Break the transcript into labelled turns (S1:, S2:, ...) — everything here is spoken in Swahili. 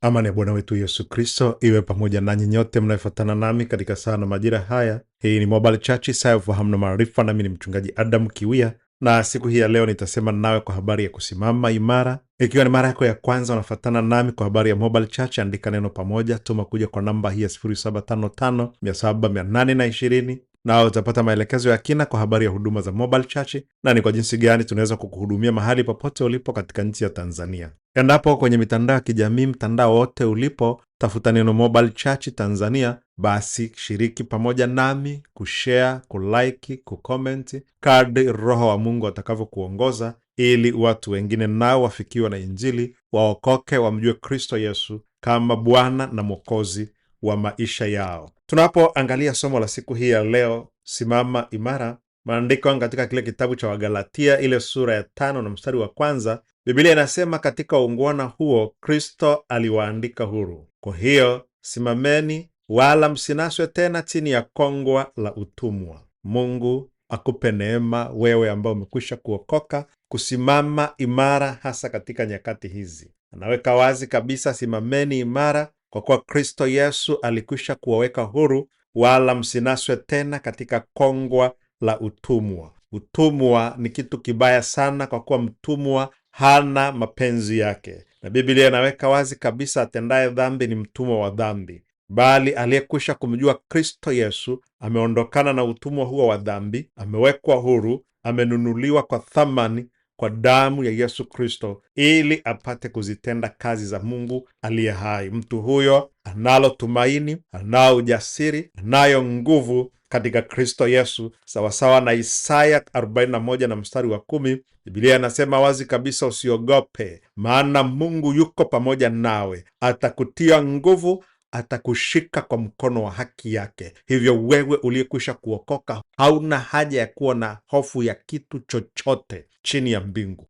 S1: Amani ya Bwana wetu Yesu Kristo iwe pamoja nanyi nyote mnayefuatana nami katika saa na majira haya. Hii ni Mobile Church, saa ya ufahamu na maarifa, nami ni mchungaji Adam Kiwia, na siku hii ya leo nitasema nawe kwa habari ya kusimama imara. Ikiwa ni mara yako ya kwanza unafuatana nami kwa habari ya Mobile Church, andika neno pamoja, tuma kuja kwa namba hii ya 0755 700 na utapata maelekezo ya kina kwa habari ya huduma za Mobile Church na ni kwa jinsi gani tunaweza kukuhudumia mahali popote ulipo katika nchi ya Tanzania. Endapo kwenye mitandao ya kijamii, mtandao wote ulipo, tafuta neno Mobile Church Tanzania, basi shiriki pamoja nami kushare, kulike, kucomment kadri Roho wa Mungu atakavyokuongoza, ili watu wengine nao wafikiwe na Injili, waokoke, wamjue Kristo Yesu kama Bwana na Mwokozi wa maisha yao. Tunapoangalia somo la siku hii ya leo, simama imara, maandiko katika kile kitabu cha Wagalatia ile sura ya 5 na mstari wa 1, Biblia inasema katika uungwana huo Kristo aliwaandika huru. Kwa hiyo simameni, wala msinaswe tena chini ya kongwa la utumwa. Mungu akupe neema wewe ambao umekwisha kuokoka kusimama imara, hasa katika nyakati hizi. Anaweka wazi kabisa, simameni imara, kwa kuwa Kristo Yesu alikwisha kuwaweka huru, wala msinaswe tena katika kongwa la utumwa. Utumwa ni kitu kibaya sana, kwa kuwa mtumwa hana mapenzi yake, na Biblia inaweka wazi kabisa, atendaye dhambi ni mtumwa wa dhambi. Bali aliyekwisha kumjua Kristo Yesu ameondokana na utumwa huo wa dhambi, amewekwa huru, amenunuliwa kwa thamani kwa damu ya Yesu Kristo, ili apate kuzitenda kazi za Mungu aliye hai. Mtu huyo analo tumaini, anao ujasiri, anayo nguvu katika Kristo Yesu, sawasawa na Isaya 41 na mstari wa 10. Biblia inasema wazi kabisa, usiogope, maana Mungu yuko pamoja nawe, atakutia nguvu, atakushika kwa mkono wa haki yake. Hivyo wewe uliyekwisha kuokoka hauna haja ya kuwa na hofu ya kitu chochote chini ya mbingu.